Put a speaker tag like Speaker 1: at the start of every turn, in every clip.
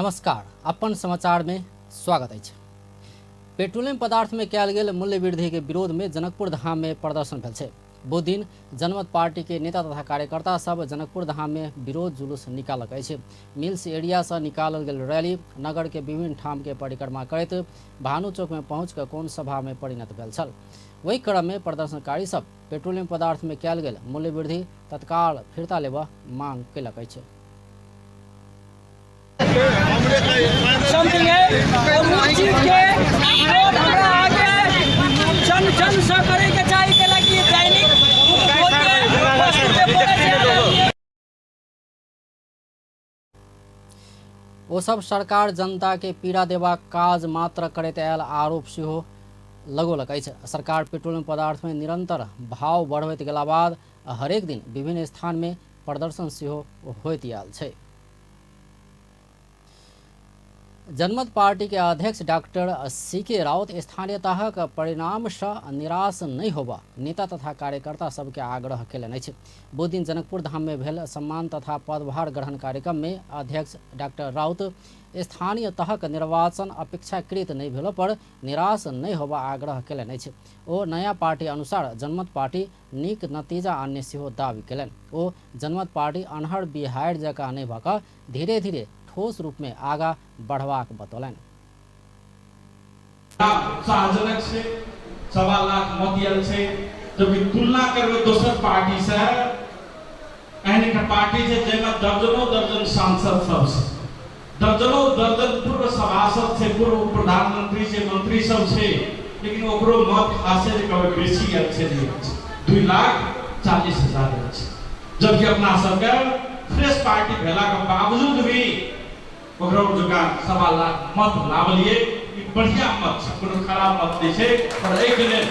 Speaker 1: नमस्कार, अपन समाचार में स्वागत अछि। पेट्रोलियम पदार्थ में कयल गेल मूल्य वृद्धि के विरोध में जनकपुर धाम में प्रदर्शन भेल छै। बुध दिन जनमत पार्टी के नेता तथा कार्यकर्ता सब जनकपुर धाम में विरोध जुलूस निकालक अछि। मिल्स एरिया से निकालल गेल रैली नगर के विभिन्न ठाम के परिक्रमा करैत भानु चौक में पहुँच के कोण सभा में परिणत भेल छल। ओहि क्रम में प्रदर्शनकारी सब पेट्रोलियम पदार्थ में कयल गेल मूल्य वृद्धि तत्काल फिर्ता लेबऽ मांग कयलक अछि।
Speaker 2: समथिंग है और उ चीज के विरोध हमरा आगे जन जन से करे के चाही के लागी दैनिक उपभोग्य वस्तु के पड़े छै।
Speaker 1: ओ सब सरकार जनता के पीड़ा देबाक काज मात्र करैत आयल आरोप सेहो लगौलक अछि। सरकार पेट्रोलियम पदार्थ में निरंतर भाव बढ़बैत गेला बाद हरेक दिन विभिन्न स्थान में प्रदर्शन सेहो होइत आयल छै। जनमत पार्टी के अध्यक्ष डॉक्टर सी के राउत स्थानीय तहक परिणाम सँ निराश नहि होबऽ नेता तथा कार्यकर्ता सबके आग्रह केलनि अछि। बुध दिन जनकपुर धाम में भेल सम्मान तथा पदभार ग्रहण कार्यक्रम में अध्यक्ष डॉक्टर राउत स्थानीय तहक निर्वाचन अपेक्षाकृत नहि भेलो पर निराश नहि होबऽ आग्रह केलनि अछि। ओ नया पार्टी अनुसार जनमत पार्टी नीक नतीजा आनने सेहो दावी केलनि। ओ जनमत पार्टी अन्हर बिहाड़ि जकाँ नहि भऽ कऽ धीरे धीरे ठोस रूप में आगा बढ़बाक बतौलनि।
Speaker 3: उत्साहजनक छै, 1.25 लाख मत आयल छै। जबकि तुलना करबै दोसर पार्टी से, एहन एकटा पार्टी छै जाहिमे दर्जनों दर्जन सांसद सब छै, दर्जनों दर्जन पूर्व सभासद छै, पूर्व प्रधानमंत्री छै, मंत्री सब छै, लेकिन ओकरो मत खासे जे कहबै बेसी आयल छै नहि आयल छै, 2,40,000 आयल छै। जबकि अपना सबके फ्रेश पार्टी भेलाके बावजूद भी ओकरा जकाँ 1.25 लाख मत लावलियै। ई बढ़िया मत छै, कोनो खराब मत नहि छै। और एहिके लेल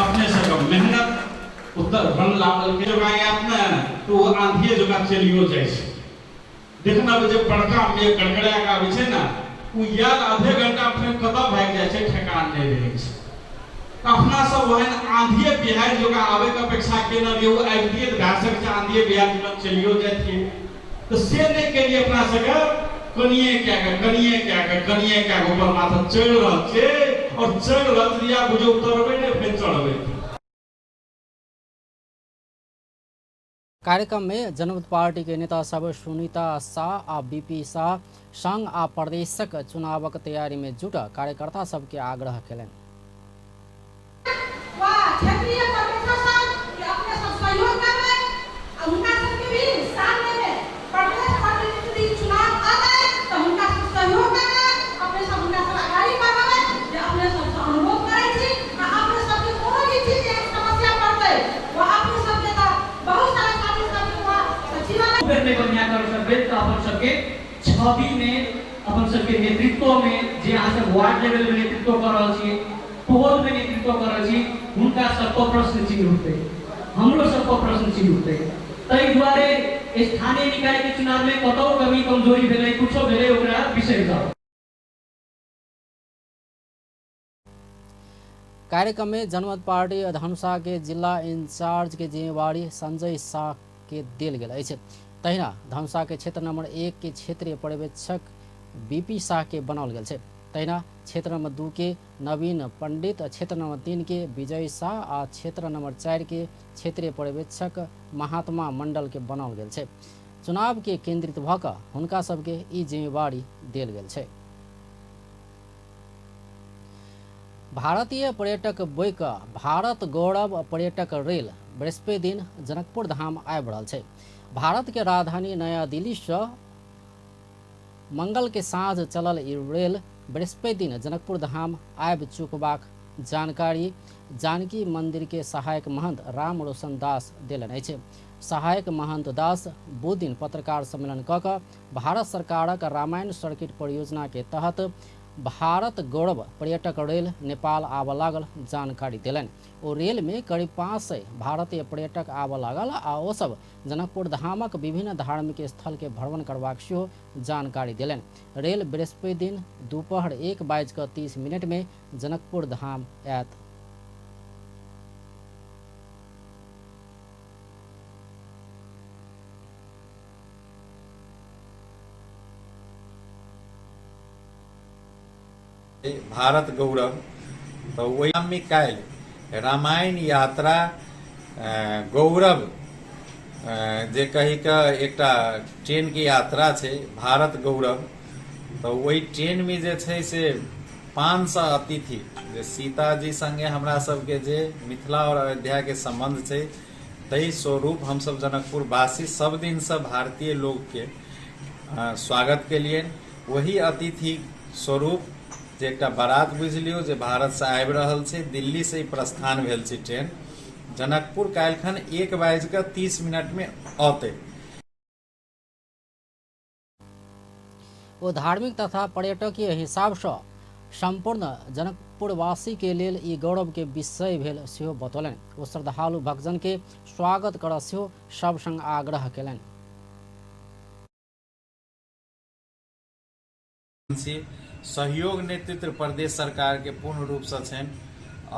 Speaker 3: अपने सबके मेहनत उत्तर रन लावल के जकाँ आयत ने तऽ ओ आंधिए जकाँ चलियो जाइ छै। देखना जे बड़का मेघ गड़गड़ा के आबै छै ने, ओ आयल आधे घंटा फेर कतऽ भागि जाइ छै, ठेकान नहि रहै छै। अपना सब ओहन आंधिए बिहाड़ि जकाँ आबैके अपेक्षा केने रहियै, ओ आबितियै तऽ भए सकै छै आंधिए बिहाड़ि तुरंत चलियो जाइतियै, तऽ से नहि केलियै। अपना सबके कनिए कए कऽ, कनिए कए कऽ, कनिए कए कऽ ऊपर माथा चढ़ि रहल छै और चढ़ि रहल छै, या बुझियौ उतरबै नहि फेर चढ़बै।
Speaker 1: कार्यक्रम में जनमत पार्टी के नेता सब सुनीता शाह आ बीपी शाह संघ आ प्रदेशक चुनावक तैयारी में जुट कार्यकर्ता सबके आग्रह केलनि।
Speaker 4: क्षेत्रीय परमेश्वर साहब कि अपने सब सहयोग करबै आ हुनका सबके भी सामने में प्रदेश प्रतिनिधि चुनाव अतै तऽ हुनका सब सहयोग करबै, अपने सब हुनका सब अगाड़ी बढ़ाबै जे अपने सबसँ अनुरोध करै छी। आ अपने सबके कोनो भी चीज एहन समस्या पड़तै वा अपने सबके तऽ बहुत सारा साथी सबके वहाँ सचिवालय
Speaker 2: बेर नहि बढ़िया कर सकबै तऽ अपन सबके छवि में, अपन सबके नेतृत्व में, जे अहाँ सब वार्ड लेवल में नेतृत्व कऽ रहल छियै, टोल में नेतृत्व कऽ रहल छी, हुनका सब पर प्रश्न चिन्ह उठतै, हमरो सब पर प्रश्न चिन्ह उठतै। ताहि दुआरे स्थानीय निकाय के चुनाव में कतौ कमी कमजोरी भेलै, कुछो भेलै, ओकरा बिसरि जाउ।
Speaker 1: कार्यक्रम में जनमत पार्टी धनुषा के जिला इंचार्ज के जिम्मेवारी संजय शाह के देल गेल अछि। तहिना धनुषा के क्षेत्र नंबर 1 के क्षेत्रीय पर्यवेक्षक बीपी शाह के बनाओल गेल छै। तहिना क्षेत्र नंबर 2 के नवीन पंडित, क्षेत्र नंबर 3 के विजय शाह आ क्षेत्र नंबर 4 के क्षेत्रीय पर्यवेक्षक महात्मा मंडल के बनाओल गेल छै। चुनाव के केंद्रित भऽ कऽ हुनका सबके ई जिम्मेवारी देल गेल छै। भारतीय पर्यटक बोइक भारत गौरव पर्यटक रेल बृहस्पति दिन जनकपुर धाम आबि रहल छै। भारत के राजधानी नया दिल्ली से मंगल के साँझ चलल ई रेल बृहस्पति दिन जनकपुर धाम आबि चुकबाक जानकारी जानकी मंदिर के सहायक महंत राम रोशन दास देलनि अछि। सहायक महंत दास बुध दिन पत्रकार सम्मेलन कऽ कऽ भारत सरकारक रामायण सर्किट परियोजना के तहत भारत गौरव पर्यटक रेल नेपाल आबऽ लागल जानकारी देलनि। ओ रेल में करीब 500 भारतीय पर्यटक आबऽ लागल आ ओ सब जनकपुर धामक विभिन्न धार्मिक स्थल के भ्रमण करबाक सेहो जानकारी देलनि। रेल बृहस्पति दिन दोपहर 1:30 में जनकपुर धाम आयत।
Speaker 5: भारत गौरव तऽ ओहिमे काल्हि रामायण यात्रा गौरव जे कही के एकटा ट्रेन के यात्रा छै भारत गौरव, तऽ ओहि ट्रेन में जे छै से 500 अतिथि जे सीताजी संगे हमरा सबके जे मिथिला और अयोध्या के संबंध छै ताहि स्वरूप हमसब जनकपुर वासी सब दिन से भारतीय लोग के स्वागत के लिए वही अतिथि स्वरूप जे एकटा बारात बुझि लियौ जे भारत से आबि रहल छै, दिल्ली से प्रस्थान भेल छै ट्रेन, जनकपुर काल्हिखन 1:30 में औतै।
Speaker 1: ओ धार्मिक तथा पर्यटकीय हिसाब से संपूर्ण जनकपुरवासी के लेल ई गौरव के विषय भेल सेहो बतौलनि। ओ श्रद्धालु भक्तजन के स्वागत कर सेहो सब संग आग्रह केलनि।
Speaker 5: सहयोग नेतृत्व प्रदेश सरकार के पूर्ण रूप से छनि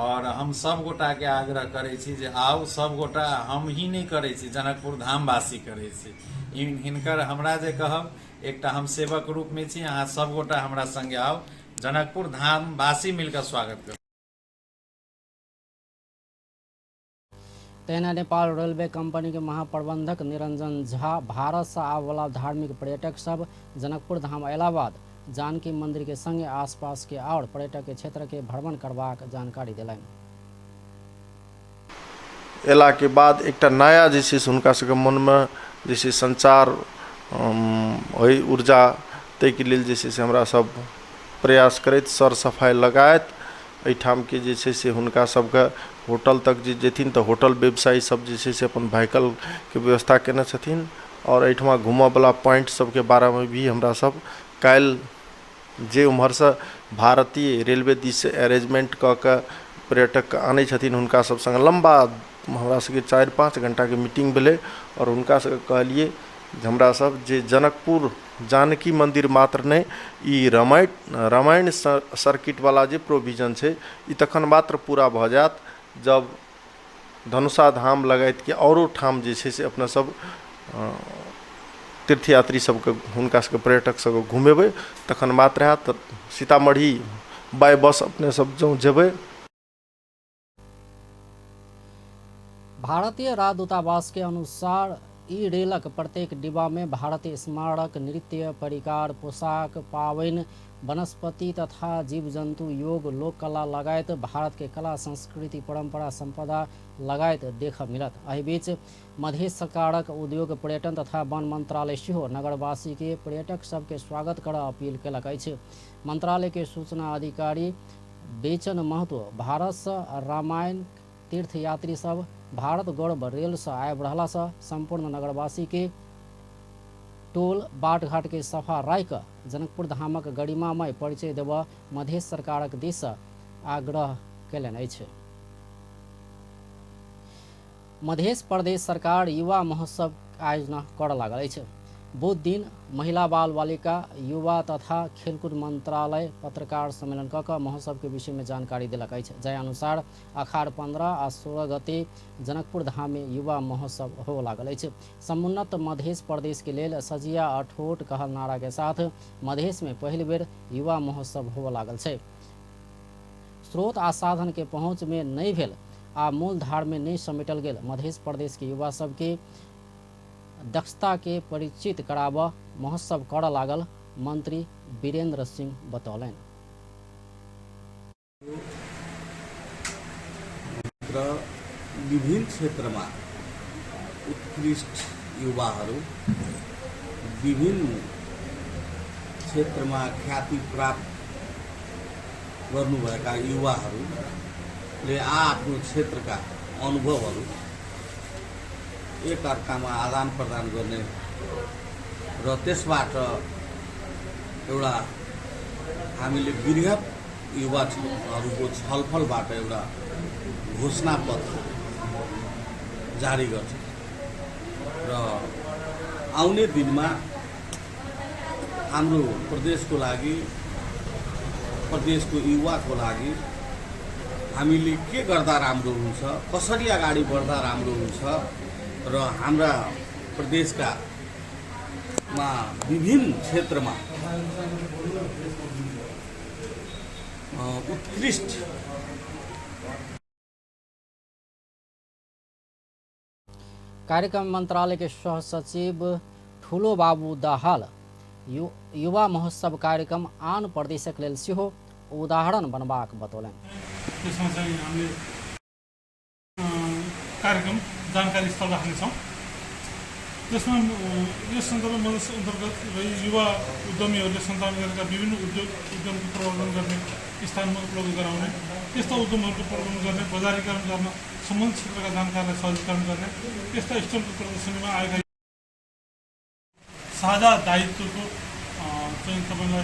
Speaker 5: और हम सब गोटा के आग्रह करै छी जे आउ सब गोटा, हम ही नहीं करै छी, जनकपुर धामवासी करै छी। हिनकर हमरा जे कहब एकटा हम सेवक रूप में छी, अहाँ सब गोटा हमरा संगे आउ, जनकपुर धामवासी मिलकर स्वागत करू।
Speaker 1: तहिना नेपाल रेलवे कंपनी के महाप्रबंधक निरंजन झा भारत से आबयवला धार्मिक पर्यटक सब जनकपुर धाम अयला बाद जानकी मंदिर के संगे आसपास के और पर्यटक के क्षेत्र के भ्रमण करबाक जानकारी देलनि।
Speaker 6: अयला के बाद एकटा नया जे छै से हुनका सबके मनमे जे छै संचार होय ऊर्जा, ताहिके लेल जे छै से हमरा सब प्रयास करैत सर सफाइ लगायत एहिठामके जे छै से हुनका सबके होटल तक जे जेथिन तऽ होटल व्यवसायी सब जे छै से अपन व्हीकलके व्यवस्था केने छथिन और एहिठमा घूमऽवला पॉइंट सबके बारेमे भी हमरा सब काल्हि जे उम्हरसँ भारतीय रेलवे दिससँ अरेंजमेंट कऽ के पर्यटकके आनै छथिन हुनका सब सङ्गे लम्बा हमरा सबके 4-5 घंटाके मीटिंग भेलै और हुनका सबके कहलियै जे हमरा सब जे जनकपुर जानकी मंदिर मात्र नहि, ई रामायण सर्किटवला जे प्रोविजन छै ई तखन मात्र पूरा भऽ जायत जब धनुषा धाम लगायतके औरो ठाम जे छै से अपना सब तीर्थयात्री सबके हुनका सबके पर्यटक सबके घुमेबै तखन मात्र हैत। सीतामढ़ी बाय बस अपने सब जँ जेबै।
Speaker 1: भारतीय राजदूतावास के अनुसार ई रेलक प्रत्येक डिब्बा में भारतीय स्मारक, नृत्य, परिकार, पोशाक, पावनि, वनस्पति तथा जीव जंतु, योग, लोक कला लगायत भारत के कला, संस्कृति, परंपरा, संपदा लगायत देख मिलत। एहि बीच मधेश सरकारक उद्योग, पर्यटन तथा वन मंत्रालय सेहो नगरवासी के पर्यटक सबके स्वागत कर अपील केलक अछि। मंत्रालय के सूचना अधिकारी बेचन महतो भारत से रामायण तीर्थयात्री सब भारत गौरव रेल से आबि रहला से संपूर्ण नगरवासी के टोल बाट घाट के सफा राखि जनकपुर धामक गरिमामय परिचय देबऽ मधेश सरकारक दिस आग्रह केलनि अछि। मधेश प्रदेश सरकार युवा महोत्सव आयोजना करऽ लागल अछि। बुध दिन महिला बाल बालिका युवा तथा खेलकुद मंत्रालय पत्रकार सम्मेलन कऽ कऽ महोत्सव के विषय में जानकारी देलक अछि। जाहि अनुसार अखाड़ 15 आ 16 गते जनकपुर धाम में युवा महोत्सव हो लागल अछि। समुन्नत मधेश प्रदेश के लेल सजिया अठोट कहल नारा के साथ मधेश में पहिल बेर युवा महोत्सव हो लागल छै। स्रोत आ साधन के पहुँच में नहीं भेल आ मूल धार में नहीं समेटल गेल मधेश प्रदेश के युवा सबके दक्षता के परिचित कराबऽ महोत्सव करऽ लागल मंत्री वीरेंद्र सिंह बतौलनि।
Speaker 7: र विभिन्न क्षेत्रमा उत्कृष्ट युवाहरू, विभिन्न क्षेत्रमा ख्याति प्राप्त गर्नुभएका युवाहरूले आफ्नो क्षेत्रका अनुभवहरू एक अर्कामा आदान प्रदान गर्ने र त्यसबाट एउटा हामीले वृहत युवाहरूको छलफलबाट एउटा घोषणापत्र जारी गर्छौँ र आउने दिनमा हाम्रो प्रदेशको लागि, प्रदेशको युवाको लागि हामीले के गर्दा राम्रो हुन्छ, कसरी अगाडि बढ्दा राम्रो हुन्छ र हाम्रा प्रदेशका मा विभिन्न क्षेत्रमा उत्कृष्ट
Speaker 1: कार्यक्रम मंत्रालय के सह सचिव ठुलो बाबू दाहाल युवा महोत्सव कार्यक्रम आन प्रदेशक लेल सेहो उदाहरण बनबाक बतौलनि।
Speaker 8: त्यसमा चाहिँ हामीले कार्यक्रम जानकारी स्थल राख्नेछौँ। त्यसमा यस सन्दर्भमा मधेस अन्तर्गत युवा उद्यमीहरूले सञ्चालन गरेका विभिन्न उद्यमको प्रवर्धन गर्ने, स्थानमा उपलब्ध गराउने, त्यस्ता उद्यमहरूको प्रवर्धन गर्ने, बजारीकरण गर्न सम्बन्धित क्षेत्रका जानकारलाई सहजीकरण गर्ने, त्यस्ता स्टलको प्रदर्शनीमा आएका साझा दायित्वको चाहिँ तपाईँलाई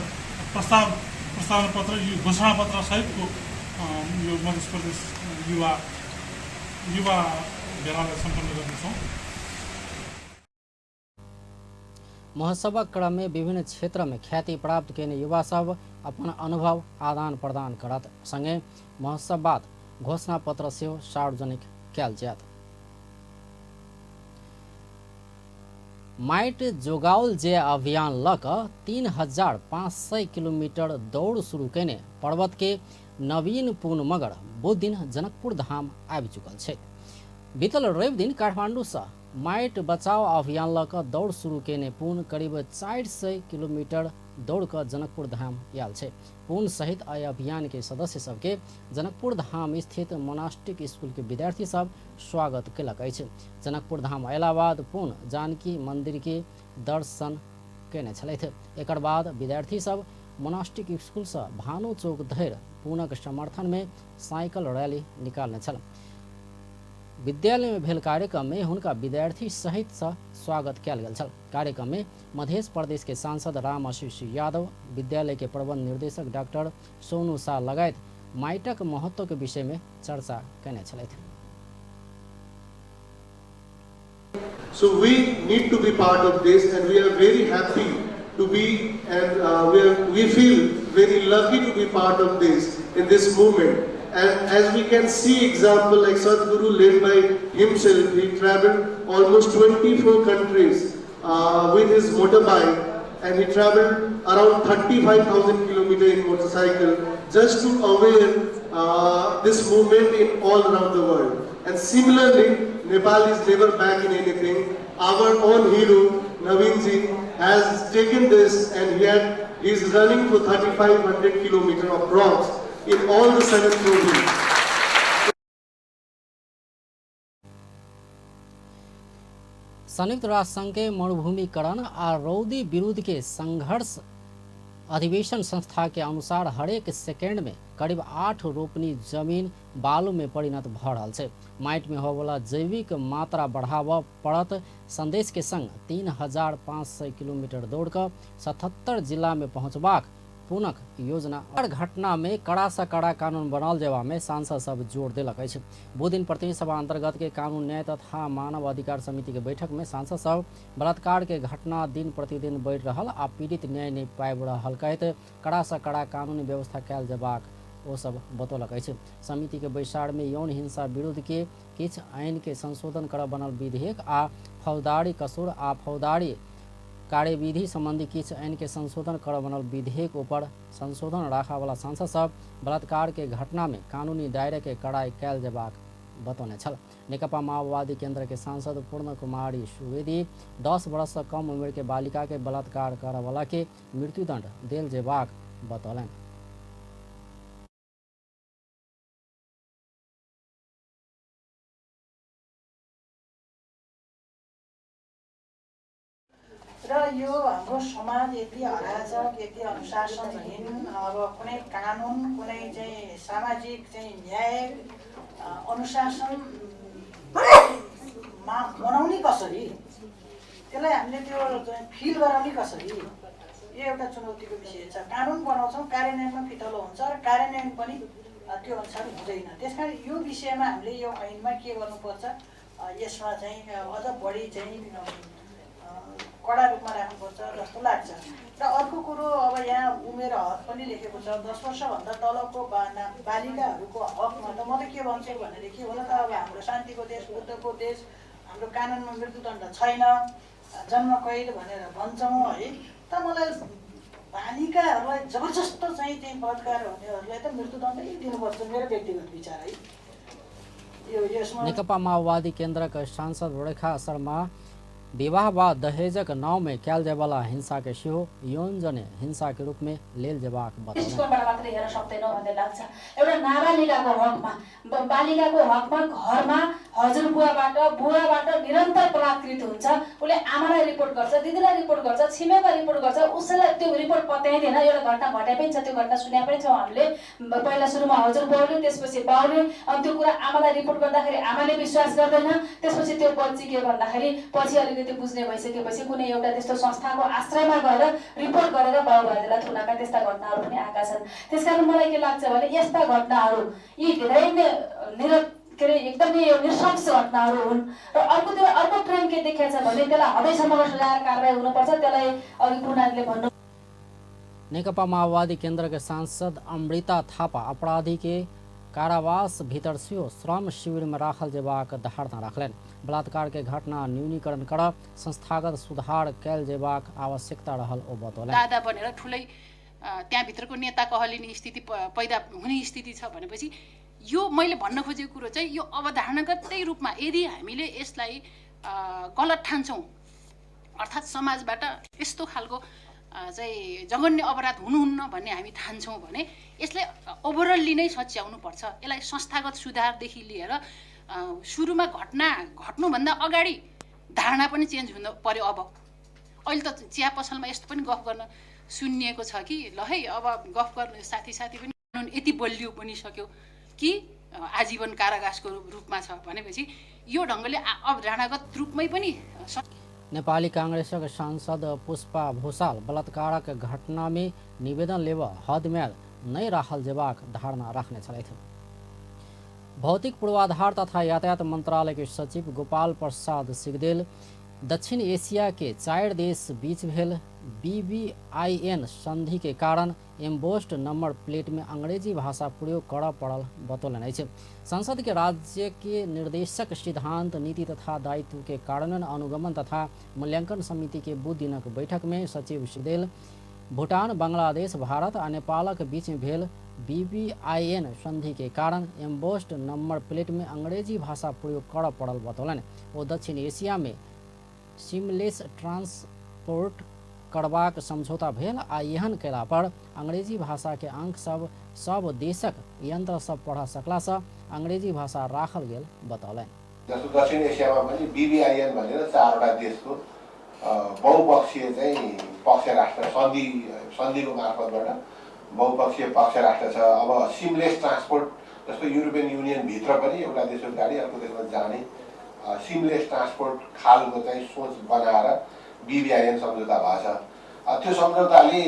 Speaker 8: प्रस्तावना पत्र, यो घोषणापत्र सहितको यो मध्य प्रदेश युवा युवा भेलालाई सम्पन्न गर्नेछौँ।
Speaker 1: महोत्सवक क्रम में विभिन्न क्षेत्र में ख्याति प्राप्त केने युवा सब अपन अनुभव आदान प्रदान करत, संगे महोत्सव बाद घोषणा पत्र सेहो सार्वजनिक कयल जायत। माइट जोगाओल जे अभियान ल क 3500 किलोमीटर दौड़ शुरू केने पर्वत के नवीन पुन मगर बुध दिन जनकपुर धाम आबि चुकल छथि। बीतल रवि दिन काठमांडू से माइट बचाओ अभियान ल क दौड़ शुरू केने पुन करीब 400 किलोमीटर दौड़ क जनकपुर धाम आयल छै। पुन सहित एहि अभियान के सदस्य सबके जनकपुर धाम स्थित मोनास्टिक स्कूल के विद्यार्थी सब स्वागत केलक अछि। जनकपुर धाम अयला बाद पुन जानकी मंदिर के दर्शन केने छलथि। एकर बाद विद्यार्थी सब मोनास्टिक स्कूल से भानु चौक धरि पुनक समर्थन में साइकिल रैली निकालने छल। विद्यालय में भेल कार्यक्रम में हुनका विद्यार्थी सहित से स्वागत कयल गेल छल। कार्यक्रम में मध्य प्रदेश के सांसद राम आशीष यादव, विद्यालय के प्रबंध निर्देशक डॉक्टर सोनू शाह लगायत माइटक महत्व के विषय में चर्चा केने छलथि।
Speaker 9: So we need to be part of this, and we are very happy to be, and we feel very lucky to be part of this in this movement. And as we can see example like Sadhguru led by himself, he traveled almost 24 countries with his motorbike, and he traveled around 35,000 kilometers in motorcycle just to aware this movement in all around the world. And similarly, Nepal is never back in anything. Our own hero Naveen ji has taken this, and he is running for 3,500 kilometers of rocks in all the 7 provinces.
Speaker 1: संयुक्त राष्ट्र संघ के मरुभूमिकरण आ रौदी विरुद्ध के संघर्ष अधिवेशन संस्था के अनुसार हरेक सेकेंड में करीब 8 रोपनी जमीन बालू में परिणत भ रहल छै। माटि में होवला जैविक मात्रा बढ़ाबऽ पड़त संदेश के संग 3500 किलोमीटर दौड़ कऽ 77 जिला में पहुंचबाक पुनक योजना। हर घटना में कड़ा से कड़ा कानून बनाल जेबा में सांसद सब जोर देलक अछि। बुध दिन प्रतिनिधि सभा अंतर्गत के कानून न्याय तथा मानव अधिकार समिति के बैठक में सांसद सब बलात्कार के घटना दिन प्रतिदिन बढ़ि रहल आ पीड़ित न्याय नहि पाबि रहल कहैत कड़ा से कड़ा कानूनी व्यवस्था कयल जेबाक ओ सब बतौलक अछि। समिति के बैसार में यौन हिंसा विरुद्ध के किछु आइन के संशोधन करऽ बनल विधेयक आ फौजदारी कसूर आ फौजदारी कार्यविधि संबंधी किछु आइन के संशोधन करऽ बनल विधेयक ऊपर संशोधन राखऽवला सांसद सब बलात्कार के घटना में कानूनी दायरा के कड़ाई कयल जेबाक बतौने छल। नेकपा माओवादी केंद्र के सांसद पूर्ण कुमारी सुवेदी 10 वर्ष से कम उम्र के बालिका के बलात्कार करऽवला के मृत्युदंड देल जेबाक बतौलनि।
Speaker 10: र यो हाम्रो समाज यति अराजक, यति अनुशासनहीन, अब कुनै कानुन, कुनै चाहिँ सामाजिक चाहिँ न्याय अनुशासन बनाउने कसरी, त्यसलाई हामीले त्यो फिल गराउने कसरी, यो एउटा चुनौतीको विषय छ। कानुन बनाउँछौँ, कार्यान्वयनमा फितलो हुन्छ र कार्यान्वयन पनि त्यो अनुसार हुँदैन। त्यसकारण यो विषयमा हामीले यो ऐनमा के गर्नुपर्छ, यसमा चाहिँ अझ बढी चाहिँ कडा रूपमा राख्नुपर्छ जस्तो लाग्छ। र अर्को कुरो, अब यहाँ उमेर हक पनि लेखेको छ, 10 वर्षभन्दा तलको बालिकाहरूको हकमा त म त के भन्छु भनेदेखि हुन त अब हाम्रो शान्तिको देश, बुद्धको देश, हाम्रो कानुनमा मृत्युदण्ड छैन, जन्म कैद भनेर भन्छौँ है, त मलाई बालिकाहरूलाई जबरजस्त चाहिँ त्यही बलात्कार हुनेहरूलाई त मृत्युदण्डै दिनुपर्छ, मेरो व्यक्तिगत विचार है।
Speaker 1: नेकपा माओवादी केन्द्रक सांसद रेखा शर्मा विवाह वा दहेजक नाव में कयल जायवला हिंसा के सेहो यौनजन्य हिंसा के रूप में लेल जेबाक बतौलनि।
Speaker 11: दृष्टिकोणबाट मात्रै हेर्न सक्दैनौँ भन्ने लाग्छ। एउटा नाबालिकाको हकमा, बालिकाको हकमा घरमा हजुरबुवाबाट बुवाबाट निरन्तर बलात्कृत हुन्छ, उसले आमालाई रिपोर्ट गर्छ, दिदीलाई रिपोर्ट गर्छ, छिमेकलाई रिपोर्ट गर्छ, उसैलाई त्यो रिपोर्ट पत्याइँदैन। एउटा घटना घटे पनि छ, त्यो घटना सुने पनि छौँ हामीले। पहिला सुरुमा हजुरबुवाले, त्यसपछि बाउले, अनि त्यो कुरा आमालाई रिपोर्ट गर्दाखेरि आमाले विश्वास गर्दैन। त्यसपछि त्यो बच्ची के भन्दाखेरि पछि अलिकति बुझ्ने भइसकेपछि कुनै एउटा त्यस्तो संस्थाको आश्रयमा गएर रिपोर्ट गरेर बाबुबाजेलाई थुनाका त्यस्ता घटनाहरू पनि आएका छन्। त्यसकारण मलाई के लाग्छ भने यस्ता घटनाहरू यी धेरै नै एकदमै यो नृशंस घटनाहरू हुन्। र अर्कोतिर अर्को ट्रेन्ड के देखिएको छ भने त्यसलाई हदैसम्मको सजाय कारवाही हुनुपर्छ, त्यसलाई अघि पूर्णाजीले भन्नु।
Speaker 1: नेकपा माओवादी केन्द्र के सांसद अमृता थापा अपराधी के कारावास भीतर सेहो श्रम शिविर में राखल जेबाक धारणा राखलनि। बलात्कार के घटना न्यूनीकरण कर संस्थागत सुधार कयल जेबाक आवश्यकता रहल ओ बतौलनि।
Speaker 12: दादा बनेर ठुलै त्यहाँभित्रको नेता कहलिने स्थिति पैदा हुने स्थिति छ भनेपछि यो मैले भन्न खोजेको कुरो चाहिँ यो अवधारणागतै रूपमा यदि हामीले यसलाई गलत ठान्छौँ, अर्थात् समाजबाट यस्तो खालको चाहिँ जघन्य अपराध हुनुहुन्न भन्ने हामी ठान्छौँ भने यसलाई ओभरअलली नै सच्याउनुपर्छ। यसलाई संस्थागत सुधारदेखि लिएर सुरुमा घटना घट्नुभन्दा अगाडि धारणा पनि चेन्ज हुनु पर्यो। अब अहिले त चिया पसलमा यस्तो पनि गफ गर्न सुनिएको छ कि ल है अब गफ गर्ने साथी साथी पनि कानुन यति बलियो बनिसक्यो कि आजीवन कारावासको रूपमा छ भनेपछि यो ढङ्गले अवधारणागत रूपमै पनि।
Speaker 1: नेपाली कांग्रेसक सांसद पुष्पा भूषाल बलात्कारक घटना में निवेदन लेब हदम्याद नहि राखल जेबाक धारणा राखने छलथि। भौतिक पूर्वाधार तथा यातायात मंत्रालय के सचिव गोपाल प्रसाद सिगदेल दक्षिण एशिया के 4 देश बीच भेल BBIN संधि के कारण एम्बोस्ड नंबर प्लेट में अंग्रेजी भाषा प्रयोग करऽ पड़ल बतौलनि अछि। संसद के राज्य के निर्देशक सिद्धांत नीति तथा दायित्व के कार्यान्वयन अनुगमन तथा मूल्यांकन समिति के बुध दिनक बैठक में सचिव सिगदेल भूटान, बांग्लादेश, भारत आ नेपालक बीच में भेल BBIN संधि के कारण एम्बोस्ड नंबर प्लेट में अंग्रेजी भाषा प्रयोग करऽ पड़ल बतौलनि। ओ दक्षिण एशिया में सीमलेस ट्रांसपोर्ट करबाक समझौता भेल आ एहन कयला पर अंग्रेजी भाषा के अंक सब सब देशक यंत्र सब पढ़ सकलासँ अंग्रेजी भाषा राखल गेल बतौलनि।
Speaker 13: जस्तो दक्षिण एसियामा पनि BBIN भनेर 4वटा देशको बहुपक्षीय चाहिँ पक्ष राष्ट्र सन्धिको मार्फतबाट बहुपक्षीय पक्ष राष्ट्र छ। अब सिमलेस ट्रान्सपोर्ट जस्तो युरोपियन युनियनभित्र पनि एउटा देशको गाडी अर्को देशमा जाने सिमलेस ट्रान्सपोर्ट खालको चाहिँ सोच बनाएर BBIN सम्झौता भएको छ। त्यो सम्झौताले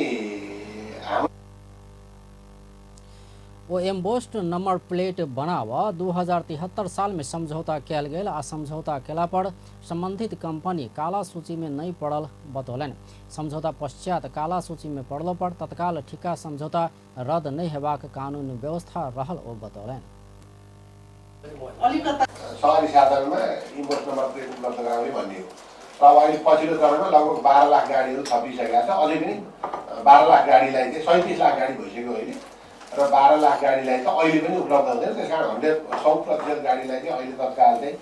Speaker 1: ओ एम्बोस्ड नंबर प्लेट बनाव 2073 साल में समझौता कयल गेल आ समझौता केला पर संबंधित कंपनी काला सूची में नहीं पड़ल बतौलनि। समझौता पश्चात काला सूची में पड़लो पर तत्काल ठिका समझौता रद्द नहीं हेबाक कानून व्यवस्था रहल ओ बतौलनि।
Speaker 13: सवारी साधनमा इम्बोस्ड नम्बर प्लेट उपलब्ध गराउने भन्ने हो। र अब अहिले पछिल्लो चरणमा लगभग 12 लाख गाडीहरू थपिसकेको छ। अझै पनि 12 लाख गाडीलाई चाहिँ 37 लाख गाडी भइसक्यो अहिले, र 12 लाख गाडीलाई त अहिले पनि उपलब्ध हुँदैन। त्यस कारण 100% गाडीलाई चाहिँ अहिले तत्काल चाहिँ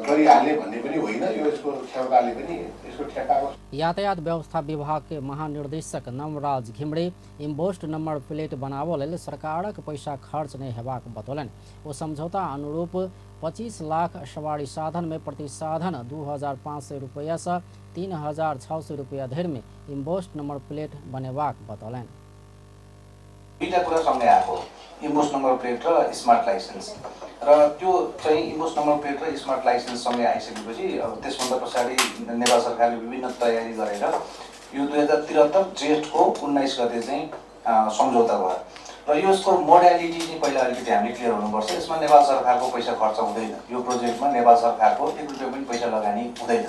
Speaker 13: गरिहाल्ने भन्ने पनि होइन। यो यसको क्षमताले पनि यसको ठेक्काको।
Speaker 1: यातायात व्यवस्था विभाग के महानिर्देशक Navraj Ghimire embossed number plate बनाबऽ लेल सरकारक पैसा खर्च नहि हेबाक बतौलनि। ओ समझौता अनुरूप 25 लाख सवारी साधन में प्रति साधन 2500 रुपया से 3600 रुपया धरि में इम्बोस्ड नंबर प्लेट बनेबाक बतौलनि।
Speaker 14: दुईटा कुरा सँगै आएको, इम्बोस्ड नम्बर प्लेट र स्मार्ट लाइसेन्स। र त्यो चाहिँ इम्बोस्ड नम्बर प्लेट र स्मार्ट लाइसेन्स सँगै आइसकेपछि अब त्यसभन्दा पछाडि नेपाल सरकारले विभिन्न तयारी गरेर यो 2073 जेठको 19 गते चाहिँ सम्झौता भयो। र यसको मोडालिटी चाहिँ पहिला अलिकति हामीले क्लियर हुनुपर्छ। यसमा नेपाल सरकारको पैसा खर्च हुँदैन, यो प्रोजेक्टमा नेपाल सरकारको 1 रुपियाँ पनि पैसा लगानी हुँदैन।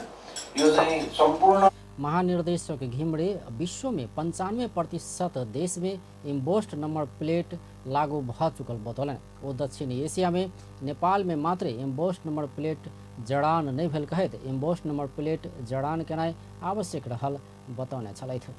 Speaker 14: यो चाहिँ सम्पूर्ण।
Speaker 1: महानिर्देशक घिमिरे विश्व में 95% देश में इम्बोस्ड नंबर प्लेट लागू भ चुकल बतौलनि। ओ दक्षिण एशिया में नेपाल में मात्र इम्बोस्ड नंबर प्लेट जड़ान नहीं भेल कहैत इम्बोस्ड नंबर प्लेट जड़ान केनाइ आवश्यक रहल बतौने छलथि।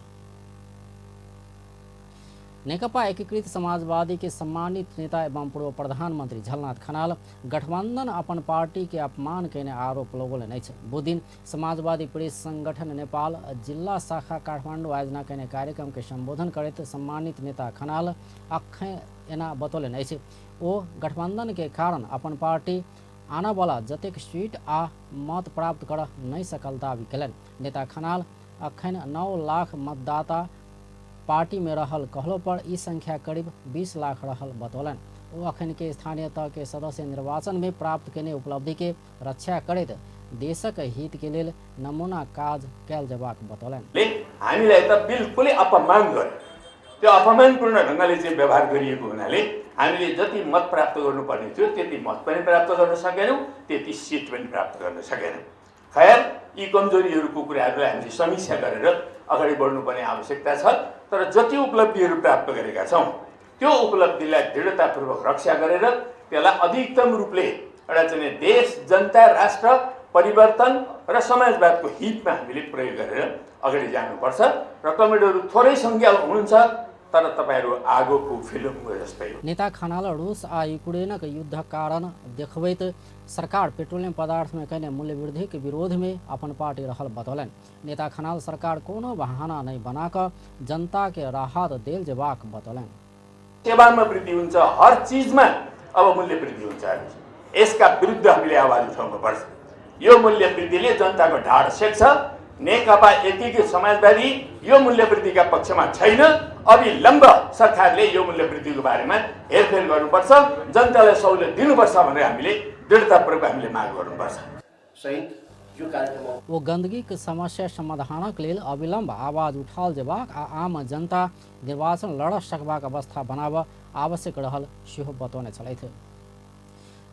Speaker 1: नेकपा एकीकृत समाजवादी के सम्मानित नेता एवं पूर्व प्रधानमंत्री झलनाथ खनाल गठबंधन अपन पार्टी के अपमान केने आरोप लगौलनि अछि। बुधदिन समाजवादी प्रेस संगठन नेपाल जिल्ला शाखा काठमाडौँ आयोजना केने कार्यक्रम के संबोधन करैत सम्मानित नेता खनाल अखन एना बतौलनि अछि। ओ गठबंधन के कारण अपन पार्टी आनऽवला जतेक सीट आ मत प्राप्त कर नहि सकल दावी केलनि। नेता खनाल अखन 9 लाख मतदाता पार्टी में रहल कहलो पर ई संख्या करीब 20 लाख रहल बतौलनि। ओ अखन के स्थानीय तह के सदस्य निर्वाचन में प्राप्त केने उपलब्धि के रक्षा करैत देशक हित के लेल नमूना काज कैल जेबाक बतौलनि।
Speaker 15: हामीलाई त बिल्कुलै अपमान गर्यो। त्यो अपमानपूर्ण ढङ्गले चाहिँ व्यवहार गरिएको हुनाले हामीले जति मत प्राप्त गर्नुपर्ने थियो त्यति मत पनि प्राप्त गर्न सकेनौँ, त्यति सिट पनि प्राप्त गर्न सकेनौँ। खैर, यी कमजोरीहरूको कुराहरूलाई हामीले समीक्षा गरेर अगाडि बढ्नुपर्ने आवश्यकता छ। तर जति उपलब्धिहरू प्राप्त गरेका छौँ त्यो उपलब्धिलाई दृढतापूर्वक रक्षा गरेर त्यसलाई अधिकतम रूपले एउटा चाहिँ देश, जनता, राष्ट्र परिवर्तन र समाजवादको हितमा हामीले प्रयोग गरेर अगाडि जानुपर्छ। र कमेडहरू थोरै सङ्ख्या हुनुहुन्छ, तर तपाईँहरू आगोको फिल्मको जस्तै हो।
Speaker 1: नेता खनाल रूस आ यूक्रेनक युद्धक कारण देखबैत सरकार पेट्रोलियम पदार्थ में कयने मूल्य वृद्धि के विरोध में अपन पार्टी रहल बतौलनि। नेता खनाल सरकार कोनो बहाना नहि बना कऽ जनता के राहत देल जेबाक बतौलनि।
Speaker 15: सेवामा वृद्धि हुन्छ, हर चिजमा अब मूल्य वृद्धि हुन्छ। यसका विरुद्ध हामीले आवाज उठाउनुपर्छ। यो मूल्य वृद्धिले जनताको ढाड सेक्छ। नेकपा एकीकृत समाजवादी यो मूल्य वृद्धिका पक्षमा छैन। अविलम्ब सरकारले यो मूल्य वृद्धिको बारेमा हेरफेर गर्नुपर्छ, जनतालाई सहुलियत दिनुपर्छ भनेर हामीले दृढतापूर्वक हामीले माग गर्नुपर्छ।
Speaker 1: ओ गंदगीक समस्या समाधानक लेल अविलम्ब आवाज उठाओल जेबाक आ आम जनता निर्वाचन लड़ सकबाक अवस्था बनाब आवश्यक रहल सेहो बतौने छलथि।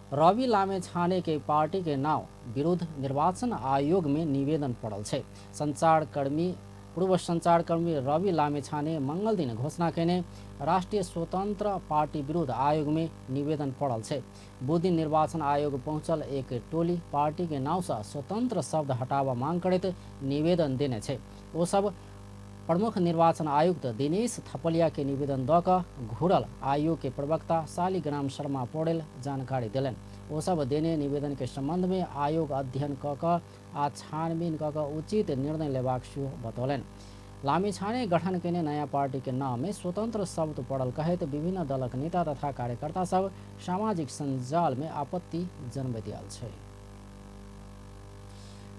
Speaker 1: रवि लामेछाने के पार्टी के नाव विरुद्ध निर्वाचन आयोग में निवेदन पड़ल छै। संचारकर्मी पूर्व संचारकर्मी रवि लामेछाने मंगल दिन घोषणा केने राष्ट्रिय स्वतंत्र पार्टी विरुद्ध आयोग में निवेदन पड़ल छै। बुधदिन निर्वाचन आयोग पहुंचल एक टोली पार्टी के नाव से स्वतंत्र शब्द हटावा मांग करैत निवेदन देने छै। ओ सब प्रमुख निर्वाचन आयुक्त दिनेश थपलिया के निवेदन दऽ कऽ घुरल आयोग के प्रवक्ता शालिग्राम शर्मा पौडेल जानकारी देलनि। ओ सब देने निवेदन के संबंध में आयोग अध्ययन कऽ कऽ आ छानबीन कऽ कऽ उचित निर्णय लेबाक सेहो बतौलनि। लामिछाने गठन केने नयाँ पार्टी के नाम में स्वतंत्र शब्द पड़ल कहैत विभिन्न दलक नेता तथा कार्यकर्ता सब सामाजिक सञ्जाल में आपत्ति जनबैत आयल छै।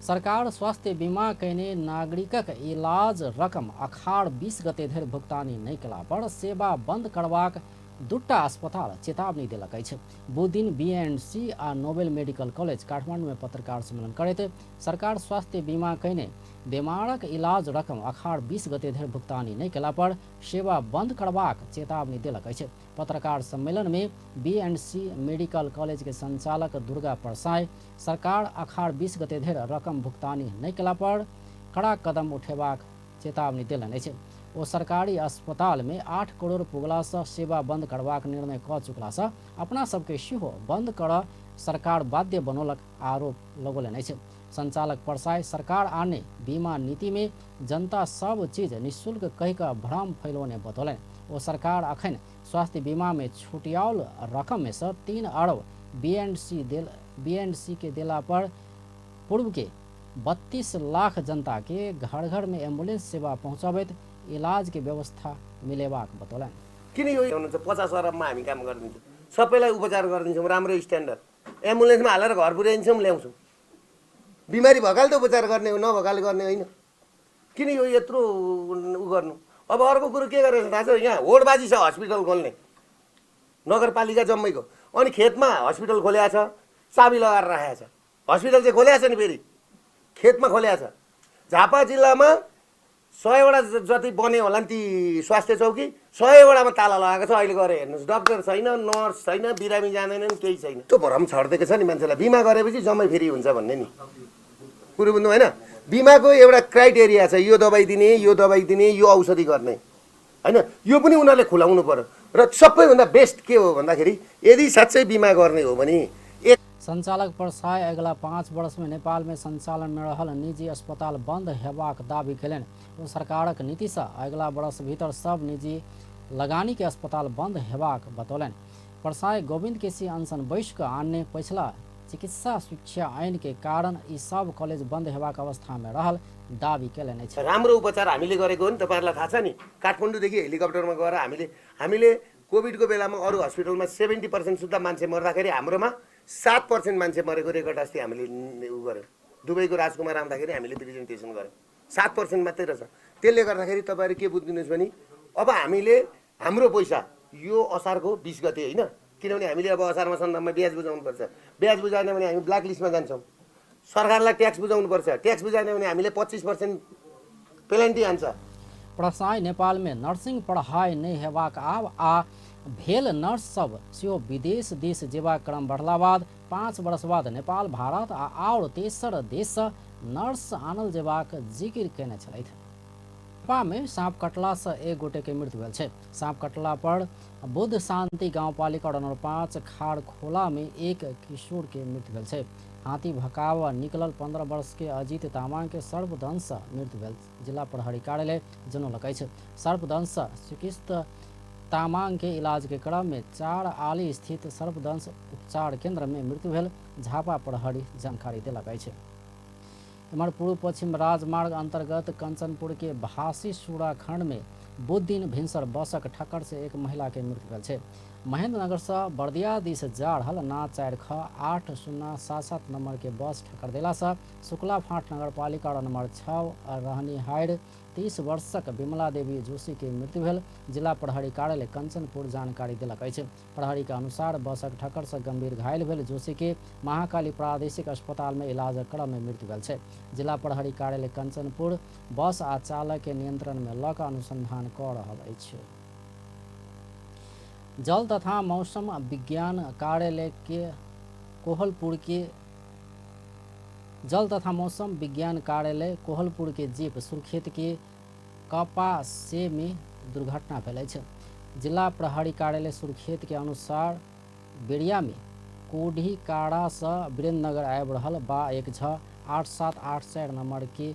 Speaker 1: सरकार स्वास्थ्य बीमा कयने नागरिकक इलाज रकम अखाड़ 20 गते धरि भुगतानी नहि कयला पर सेवा बंद करबाक दूटा अस्पताल चेतावनी देलक अछि। बुधदिन बीएनसी आ नोबेल मेडिकल कॉलेज काठमांडू में पत्रकार सम्मेलन करैत सरकार स्वास्थ्य बीमा कयने बीमारक इलाज रकम अखाड़ 20 गते धरि भुगतानी नहि कयला पर सेवा बंद करबाक चेतावनी देलक अछि। पत्रकार सम्मेलन में बीएनसी मेडिकल कॉलेज के संचालक दुर्गा परसाई सरकार अखाड़ 20 गते धरि रकम भुगतानी नहि कयला पर कड़ा कदम उठेबाक चेतावनी देलनि अछि। ओ सरकारी अस्पताल में 8 करोड़ पुगलासँ सेवा बंद करबाक निर्णय कऽ चुकलासँ अपना सबके सेहो बंद करऽ सरकार बाध्य बनौलक आरोप लगौलनि अछि। संचालक परसाई सरकार आने बीमा नीति में जनता सब चीज निःशुल्क कहि कऽ भ्रम फैलौने बतौलनि। ओ सरकार अखन स्वास्थ्य बीमा में छुटियाओल रकम में से 3 अरब बीएनसी के देला पर पूर्व के 32 लाख जनता के घर घर में एम्बुलेंस सेवा पहुँचाबैत इलाज के व्यवस्था मिलेबाक बतौलनि।
Speaker 16: किन यो हुनुहुन्छ 50 अरबमा हामी काम गरिदिन्छौँ, सबैलाई उपचार गरिदिन्छौँ, राम्रो स्ट्यान्डर्ड एम्बुलेन्समा हालेर घर पुर्याइदिन्छौँ, ल्याउँछौँ। बिमारी भएकाले त उपचार गर्ने हो, नभएकाले गर्ने होइन। किन यो यत्रो उ गर्नु? अब अर्को कुरो के गरेको छ थाहा छ? यहाँ होडबाजी छ हस्पिटल खोल्ने, नगरपालिका जम्मैको, अनि खेतमा हस्पिटल खोलेको छ, चाबी लगाएर राखेको छ। हस्पिटल चाहिँ खोलेको छ नि, फेरि खेतमा खोलेको छ। झापा जिल्लामा 100वटा जति बन्यो होला नि ती स्वास्थ्य चौकी, 100वटामा ताला लगाएको छ। अहिले गएर हेर्नुहोस्, डक्टर छैन, नर्स छैन, बिरामी जाँदैनन्, केही छैन। त्यो भ्रम छरिदिएको छ नि मान्छेलाई, बिमा गरेपछि जम्मै फ्री हुन्छ भन्ने नि। कुरो बुझ्नु भएन? बिमाको एउटा क्राइटेरिया छ, यो दबाई दिने, यो दबाई दिने, यो औषधि गर्ने, होइन? यो पनि उनीहरूले खुलाउनु पर्यो। र सबैभन्दा बेस्ट के हो भन्दाखेरि यदि साँच्चै बिमा गर्ने हो भने
Speaker 1: संचालक परसाई अगिला 5 वर्ष में नेपाल में संचालन में रहल निजी अस्पताल बंद हेबाक दावी केलनि। ओ सरकारक नीति से अगिला वर्ष भीतर सब निजी लगानी के अस्पताल बंद हेबाक बतौलनि। परसाई गोविंद केसी अनशन बैस कऽ आनने पछिला चिकित्सा शिक्षा ऐन के कारण ई सब कॉलेज बंद हेबाक अवस्था में रहल दावी केलनि अछि।
Speaker 16: राम्रो उपचार हामीले गरेको हो नि, तपाईँहरूलाई थाहा छ नि। काठमाडौँदेखि हेलिकप्टरमा गएर हामीले हामीले कोभिडको बेलामा अरू हस्पिटलमा 70% सुद्धा मान्छे मर्दाखेरि हाम्रोमा 7% मान्छे मरेको रेकर्ड अस्ति हामीले उ गऱ्यौँ। दुबईको राजकुमार आउँदाखेरि हामीले प्रेजेन्टेसन गऱ्यौँ, 7% मात्रै रहेछ। त्यसले गर्दाखेरि तपाईँहरू के बुझिदिनुहोस् भने अब हामीले हाम्रो पैसा यो असारको 20 गते होइन, किनभने हामीले अब असारमा सन्दर्भमा ब्याज बुझाउनुपर्छ, ब्याज बुझाएन भने हामी ब्ल्याक लिस्टमा जान्छौँ। सरकारलाई ट्याक्स बुझाउनुपर्छ, ट्याक्स बुझाएन भने हामीले 25% पेनाल्टी हान्छ।
Speaker 1: प्रसाई नेपाल में नर्सिंग पढ़ाई नहीं हेबाक आब आ भेल नर्स सब सेहो विदेश देश जेबाक क्रम बढ़ला बाद 5 वर्ष बाद नेपाल, भारत आ आओर तेसर देश सँ नर्स आनल जेबाक जिकिर केने छलथि। झापा में सांप कटला से एक गोटे के मृत्यु भेल छै। सांप कटला पर बुद्ध शांति गाउँपालिका वडा नम्बर 5 खारखोला में एक किशोर के मृत्यु भेल छै। हाथी भकावा निकलल 15 वर्ष के अजित तामाङ के सर्पदंश सँ मृत्यु भेल जिला प्रहरी कार्यालय जनौलक अछि। सर्पदंश सँ चिकित्सित तामाङ के इलाज के क्रम में 4 आली स्थित सर्पदंश उपचार केंद्र में मृत्यु भेल झापा प्रहरी जानकारी देलक अछि। एम्हर पूर्व पश्चिम राजमार्ग अंतर्गत कंचनपुर के भासी सूरा खंड में बुध दिन भिनसर बसक ठक्कर से एक महिला के मृत्यु भेल छै। महेंद्रनगर से बर्दिया दिस जा रहल ना 4 ख 8 0 7 7 नंबर के बस ठक्कर देला से शुक्ला फाँट नगरपालिका वार्ड नंबर 6 रहनिहार 30 वर्षक विमला देवी जोशी के मृत्यु भेल जिला प्रहरी कार्यालय कंचनपुर जानकारी देलक अछि। प्रहरी के अनुसार बसक ठक्कर से गंभीर घायल भेल जोशी के महाकाली प्रादेशिक अस्पताल में इलाजक क्रम में मृत्यु भेल छै। जिला प्रहरी कार्यालय कंचनपुर बस आ चालक के नियंत्रण में लऽ कऽ अनुसंधान कऽ रहल अछि। जल तथा मौसम विज्ञान कार्यालय के कोहलपुर के जल तथा मौसम विज्ञान कार्यालय कोहलपुर के जीप सुर्खेत के कपासे में दुर्घटना भेल अछि। जिला प्रहरी कार्यालय सुर्खेत के अनुसार बेरिया में कोढ़ी काड़ा से वीरेंद्रनगर आबि रहल बा 1 6 8 7 8 4 नंबर के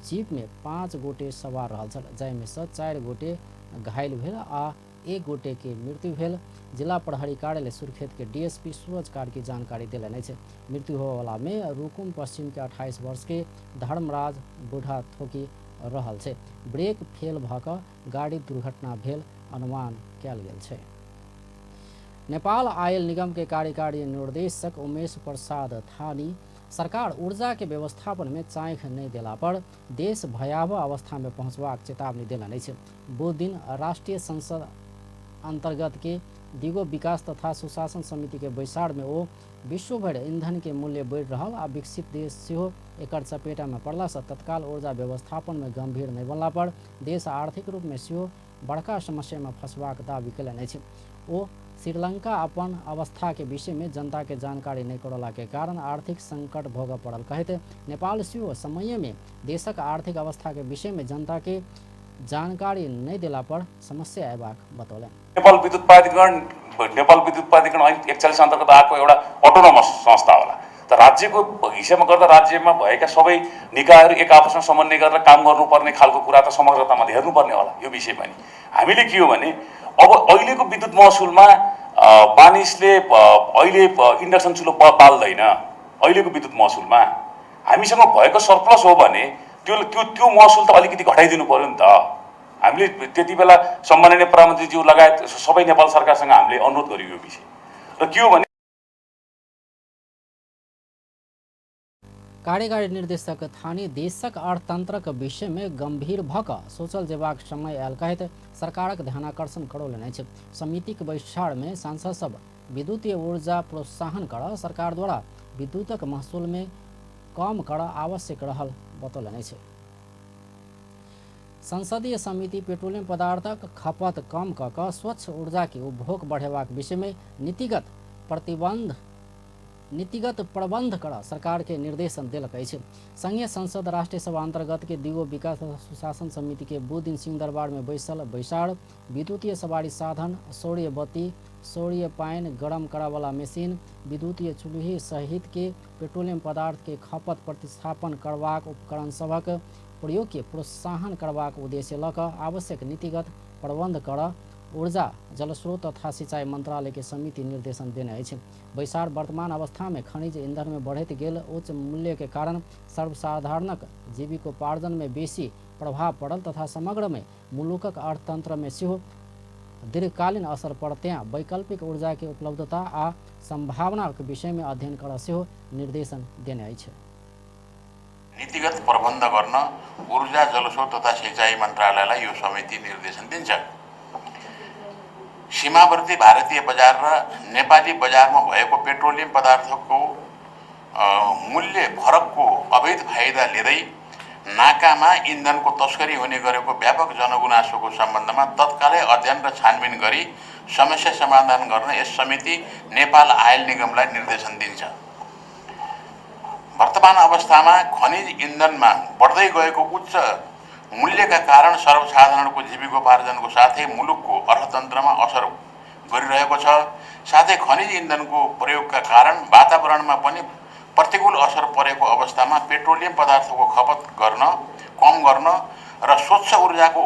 Speaker 1: जीप में 5 गोटे सवार रहल छल, जाहिमे से 4 गोटे घायल भेल आ 1 गोटे के मृत्यु भेल। जिला प्रहरी कार्यालय सुर्खेत के डीएसपी सूरज कार्की जानकारी देलनि अछि। मृत्यु होवला में रुकुम पश्चिम के 28 वर्ष के धर्मराज बूढ़ा थोकी रहल छै। ब्रेक फेल भऽ कऽ गाड़ी दुर्घटना भेल अनुमान कयल गेल छै। नेपाल आयल निगम के कार्यकारी निर्देशक उमेश प्रसाद थानी सरकार ऊर्जा के व्यवस्थापन में चाँख नहीं देला पर देश भयावह अवस्था में पहुंचबाक चेतावनी देलनि अछि। बुध दिन राष्ट्रीय संसद अंतर्गत के दिगो विकास तथा सुशासन समिति के बैसार में ओ विश्वभरि ईंधन के मूल्य बढ़ि रहल आ विकसित देश सेहो एकर चपेटा में पड़ला से तत्काल ऊर्जा व्यवस्थापन में गंभीर नहीं बनला पर देश आर्थिक रूप में सेहो बड़का समस्या में फंसबाक दावी कयलनि अछि। ओ श्रीलंका अपन अवस्था के विषय में जनता के जानकारी नहीं करला के कारण आर्थिक संकट भोगऽ पड़ल कहैत नेपाल सेहो समय में देशक आर्थिक अवस्था के विषय में जनता के जानकारी नहीं देला पर समस्या अयबाक बतौलनि।
Speaker 17: नेपाल विद्युत प्राधिकरण ऐन 41 अन्तर्गत आएको एउटा अटोनोमस संस्था होला। त राज्यको हिसाबमा गर्दा राज्यमा भएका सबै निकायहरू एक आपसमा समन्वय गरेर काम गर्नुपर्ने खालको कुरा त समग्रतामा हेर्नुपर्ने होला। यो विषय पनि हामीले के हो भने अब अहिलेको विद्युत महसुलमा मानिसले अहिले इन्डक्सन चुलो बाल्दैन। अहिलेको विद्युत महसुलमा हामीसँग भएको सरप्लस हो भने त्यो त्यो त्यो महसुल त अलिकति घटाइदिनु पर्यो नि त। हामीले त्यति बेला सम्माननीय प्रधानमन्त्रीज्यू लगायत सबै नेपाल सरकारसँग हामीले अनुरोध गर्यौँ यो विषय। र के हो भने
Speaker 1: कार्यकारी निर्देशक थानी देशक अर्थतंत्रक विषय में गंभीर भऽ कऽ सोचल जेबाक समय आयल कहैत सरकारक ध्यानाकर्षण करौलनि अछि। समितिक बैसार में सांसद सब विद्युतीय ऊर्जा प्रोत्साहन कर सरकार द्वारा विद्युतक महसूल में कम कर आवश्यक रहल बतौलनि अछि। संसदीय समिति पेट्रोलियम पदार्थक खपत कम कऽ कऽ स्वच्छ ऊर्जा के उपभोग बढ़ेबाक विषय में नीतिगत प्रबंध कर सरकार के निर्देशन देलक अछि। संघीय संसद राष्ट्रीय सभा अंतर्गत के दिगो विकास तथा सुशासन समिति के बुध दिन सिंहदरबार में बैसल बैसार विद्युतीय सवारी साधन, सौर्य बत्ती, सौर्य पानि गरम करऽवला मशीन, विद्युतीय चूल्ही सहित के पेट्रोलियम पदार्थ के खपत प्रतिस्थापन करबाक उपकरण सभक प्रयोग के प्रोत्साहन करबाक उद्देश्य लऽ कऽ आवश्यक नीतिगत प्रबंध कर ऊर्जा जलस्रोत तथा सिंचाई मंत्रालय के समिति निर्देशन देने अछि। बैसार वर्तमान अवस्था में खनिज ईंधन में बढ़ैत गेल उच्च मूल्य के कारण सर्वसाधारणक जीविकोपार्जन में बेसी प्रभाव पड़ल तथा समग्र में मुलुकक अर्थतंत्र में सेहो दीर्घकालीन असर पड़ते वैकल्पिक ऊर्जा के उपलब्धता आ संभावना के विषय में अध्ययन कर सेहो निर्देशन देने अछि।
Speaker 18: नीतिगत प्रबन्ध गर्न ऊर्जा जलस्रोत तथा सिंचाई मन्त्रालयलाई यो समिति निर्देशन दिन्छ। सीमावर्ती भारतीय बजार र नेपाली बजारमा भएको पेट्रोलियम पदार्थको मूल्य फरकको अवैध फाइदा लिँदै नाकामा इन्धनको तस्करी हुने गरेको व्यापक जनगुनासोको सम्बन्धमा तत्कालै अध्ययन र छानबिन गरी समस्या समाधान गर्न यस समिति नेपाल आयल निगमलाई निर्देशन दिन्छ। वर्तमान अवस्थामा खनिज इन्धनमा बढ्दै गएको उच्च मूल्यका कारण सर्वसाधारणको जीविकोपार्जनको साथै मुलुकको अर्थतन्त्रमा असर गरिरहेको छ। साथै खनिज इन्धनको प्रयोगका कारण वातावरणमा पनि प्रतिकूल असर परेको अवस्थामा पेट्रोलियम पदार्थको खपत गर्न कम गर्न र स्वच्छ ऊर्जाको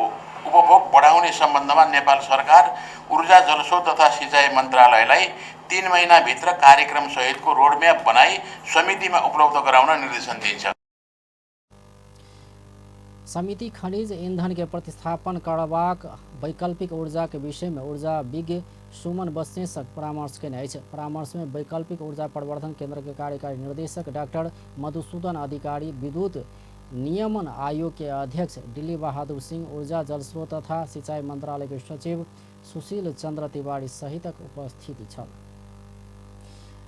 Speaker 18: उपभोग बढाउने सम्बन्धमा नेपाल सरकार ऊर्जा जलस्रोत तथा सिंचाई मन्त्रालयलाई 3 महिनाभित्र कार्यक्रम सहितको रोडम्याप बनाई समितिमा उपलब्ध गराउन निर्देशन दिन्छ।
Speaker 1: समिति खनिज ईंधन के प्रतिस्थापन करबाक वैकल्पिक ऊर्जा के विषय में ऊर्जा विज्ञ सुमन बस्नेतक परामर्श केने अछि। परामर्श में वैकल्पिक ऊर्जा प्रवर्धन केंद्र के कार्यकारी निर्देशक डॉक्टर मधुसूदन अधिकारी, विद्युत नियमन आयोग के अध्यक्ष दिल्ली बहादुर सिंह, ऊर्जा जलस्रोत तथा सिंचाई मंत्रालय के सचिव सुशील चंद्र तिवारी सहितक उपस्थिति छल।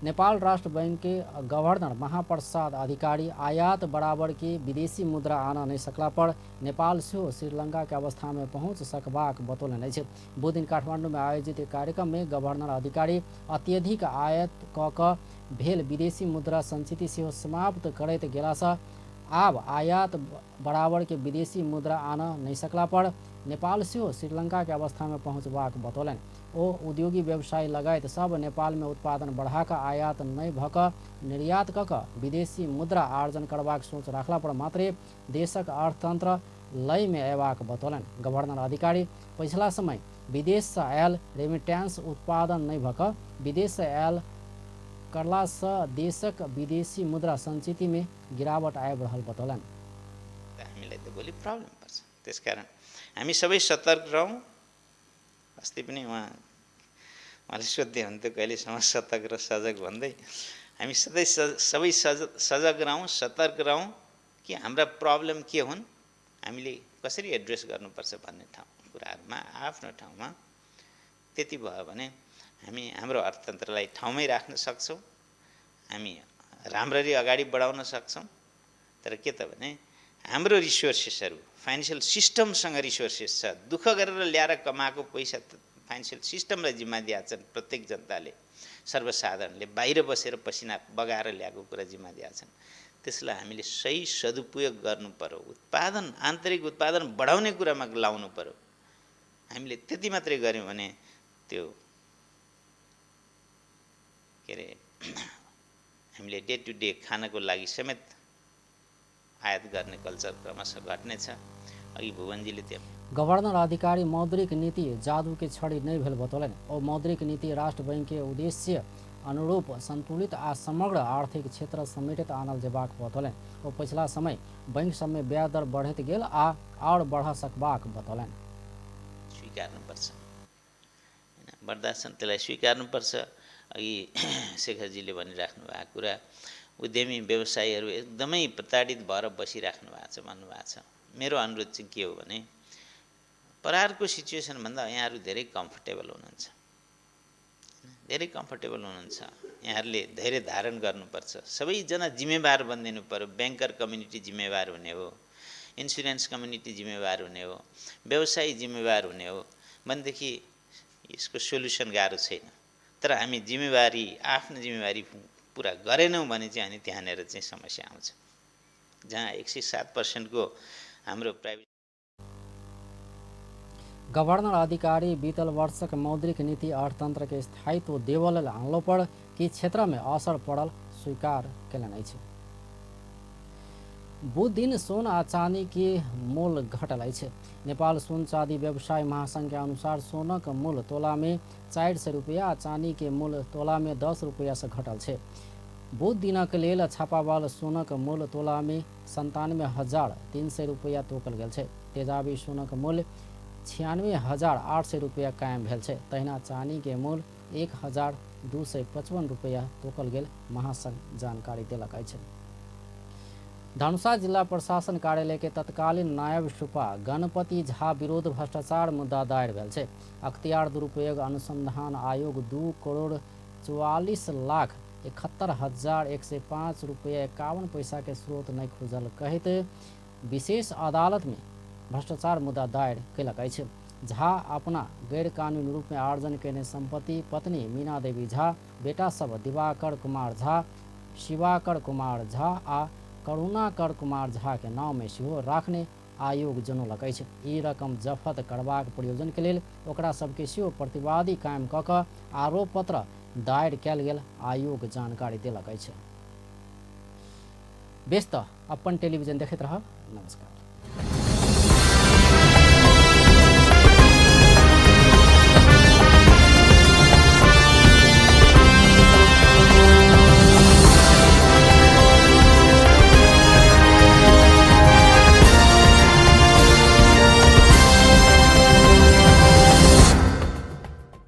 Speaker 1: नेपाल राष्ट्र बैंक के गवर्नर महाप्रसाद अधिकारी आयात बराबर के विदेशी मुद्रा आन नहीं सकला पर नेपाल सेहो श्रीलंका के अवस्था में पहुंच सकबाक बतौलनि अछि। बुधदिन काठमांडू में आयोजित एक कार्यक्रम में गवर्नर अधिकारी अत्यधिक आयात क क भेल विदेशी मुद्रा संचिति सेहो समाप्त करैत गेलासँ आब आयात बराबर के विदेशी मुद्रा आन नहीं सकला पर नेपाल सेहो श्रीलंका के अवस्था में पहुंचबाक बतौलनि। ओ उद्योगी व्यवसायी लगायत सब नेपाल में उत्पादन बढ़ाक आयात नहि भऽ कऽ निर्यात कऽ कऽ विदेशी मुद्रा आर्जन करबाक सोच राखला पर मात्रे देशक अर्थतंत्र लय में अयबाक बतौलनि। गवर्नर अधिकारी पछिला समय विदेशसँ आयल रेमिटेंस उत्पादन नहि भऽ कऽ विदेशसँ आयल करलासँ देशक विदेशी मुद्रा संचिति में गिरावट आबि रहल बतौलनि।
Speaker 19: हामीलाई त भोलि प्रब्लम पर्छ, त्यसकारण हामी सबै सतर्क रहौँ। अस्ति पनि उहाँले सोध्दै हुन्थ्यो कहिलेसम्म सतर्क र सजग भन्दै, हामी सधैँ सबै सजग रहौँ, सतर्क रहौँ कि हाम्रा प्रब्लम के हुन्, हामीले कसरी एड्रेस गर्नुपर्छ भन्ने ठाउँ कुराहरूमा आफ्नो ठाउँमा त्यति भयो भने हामी हाम्रो अर्थतन्त्रलाई ठाउँमै राख्न सक्छौँ, हामी राम्ररी अगाडि बढाउन सक्छौँ। तर के त भने हाम्रो रिसोर्सेसहरू फाइनेन्सियल सिस्टमसँग रिसोर्सेस छ, दुःख गरेर ल्याएर कमाएको पैसा फाइनेन्सियल सिस्टमलाई जिम्मा दिएका छन् प्रत्येक जनताले, सर्वसाधारणले बाहिर बसेर पसिना बगाएर ल्याएको कुरा जिम्मा दिएका छन्। त्यसलाई हामीले सही सदुपयोग गर्नु पर्यो, उत्पादन आन्तरिक उत्पादन बढाउने कुरामा लाउनु पर्यो। हामीले त्यति मात्रै गऱ्यौँ भने त्यो के अरे हामीले डे टु डे खानको लागि समेत आयात गर्ने कल्चर क्रमशः घट्नेछ। अघि भुवनजीले त्यो
Speaker 1: गवर्नर अधिकारी मौद्रिक नीति जादू के छड़ी नहीं भेल बतौलनि। ओ मौद्रिक नीति राष्ट्र बैंक के उद्देश्य अनुरूप संतुलित आ समग्र आर्थिक क्षेत्र समेटित आनल जेबाक बतौलनि। ओ पछिला समय बैंक सब में ब्याज दर बढ़ैत गेल आ और बढ़ सकबाक बतौलनि।
Speaker 19: स्वीकार्नुपर्छ, बढ्दा छन् त्यसलाई स्वीकार्नुपर्छ। अघि शेखरजीले भनिराख्नु भएको कुरा उद्यमी व्यवसायीहरू एकदमै प्रताडित भएर बसिराख्नु भएको छ भन्नुभएको छ। मेरो अनुरोध चाहिँ के हो भने परारको सिचुएसनभन्दा यहाँहरू धेरै कम्फर्टेबल हुनुहुन्छ, धेरै कम्फर्टेबल हुनुहुन्छ। यहाँहरूले धैर्य धारण गर्नुपर्छ, सबैजना जिम्मेवार बनिदिनु पर्यो। ब्याङ्कर कम्युनिटी जिम्मेवार हुने हो, इन्सुरेन्स कम्युनिटी जिम्मेवार हुने हो, व्यवसायी जिम्मेवार हुने हो भनेदेखि यसको सोल्युसन गाह्रो छैन। तर हामी जिम्मेवारी आफ्नो जिम्मेवारी पुरा गरेनौँ भने चाहिँ अनि त्यहाँनिर चाहिँ समस्या आउँछ, जहाँ 107% हाम्रो प्राइभेट।
Speaker 1: गवर्नर अधिकारी बीतल वर्षक मौद्रिक नीति अर्थतंत्र के स्थायित्व देवल लेल आनलो पर कि क्षेत्र में असर पड़ल स्वीकार केलनि अछि। बुध दिन सोन आ चांदी के मोल घटल अछि। नेपाल सोन चांदी व्यवसाय महासंघ के अनुसार सोनक मूल्य तोला में 400 रुपया आ चांदी के मूल्य तोला में 10 रुपया से घटल छै। बुध दिनक लेल छापावाल सोनक मूल्य तोला में 97,300 रुपया तोकल गेल छै। तेजाबी सोनक मूल्य 96,800 रुपया कायम भेल छै। तहिना चांदी के मूल्य 1,255 रुपया तोकल गेल महासंघ जानकारी देलक अछि। धनुषा जिला प्रशासन कार्यालय के तत्कालीन नायब सुपा गणपति झा विरुद्ध भ्रष्टाचार मुद्दा दायर भेल छै। अख्तियार दुरुपयोग अनुसंधान आयोग 2,44,71,105 रुपया 51 पैसा के स्रोत नहीं खुजल कहैत विशेष अदालत में भ्रष्टाचार मुद्दा दायर कयलक अछि। झा अपना गैर कानूनी रूप में आर्जन कयने संपत्ति पत्नी मीना देवी झा, बेटा सब दिवाकर कुमार झा, शिवाकर कुमार झा आ करुणाकर कुमार झा के नाम में सेहो राखने आयोग जनौलक अछि। ई रकम जफत करबाक प्रयोजन के लेल ओकरा सबके सेहो प्रतिवादी कायम कऽ कऽ आरोप पत्र दायर कयल गेल आयोग जानकारी देलक अछि। बेस तऽ अपन टेलीविजन देखैत रहब। नमस्कार।